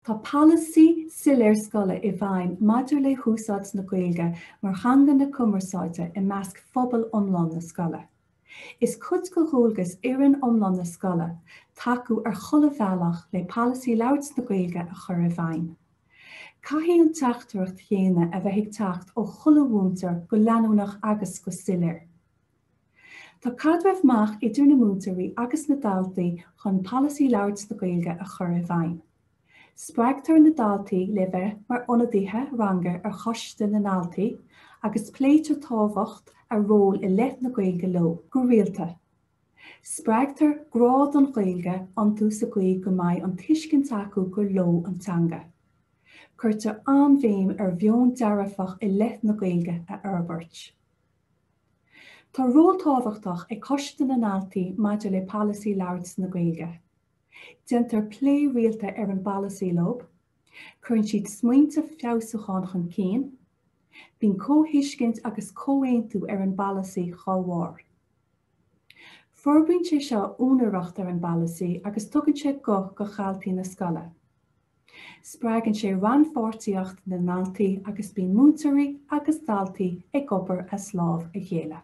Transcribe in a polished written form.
Tá polasaí soiléir scoile i bhfeidhm maidir le húsáid na Gaeilge mar theanga na cumarsáide i measc phobal iomlán na scoile. Is cuid de dhualgas fhoireann iomlán na scoile tacú ar chuile bhealach le polasaí labhairt na Gaeilge a chur i bhfeidhm. Caithfidh an teachtaireacht chéanna a bheith ag teacht ó chuile mhúinteoir go leanúnach agus go soiléir. Tá caidreamh maith idir na múinteoirí agus na daltaí chun polasaí labhairt na Gaeilge a chur i bhfeidhm. Spreagtar na daltaí le bheith mar ionadaithe ranga ar Choiste na nDaltaí agus pléitear tábhacht a ról i leith na Gaeilge leo go rialta. Spreagtar grá don Ghaeilge iontu sa gcaoi go mbeidh an tuiscint acu gur leo an teanga. Cuirtear an-bhéim ar mheon dearfach i leith na Gaeilge a fhorbairt. Tá ról tábhachtach ag Coiste na nDaltaí maidir le polasaí labhairt na Gaeilge. Déantar plé rialta ar an bpolasaí leo, cuireann siad smaointe feabhsúcháin chun cinn, bíonn comhthuiscint agus comhaontú ar an bpolasaí dá bharr. Forbraíonn sé seo úinéireacht ar an bpolasaí agus tugann sé guth do dhaltaí na scoile. Spreagann sé rannpháirtíocht na ndaltaí agus bíonn múinteoirí agus daltaí ag obair as lámh a chéile.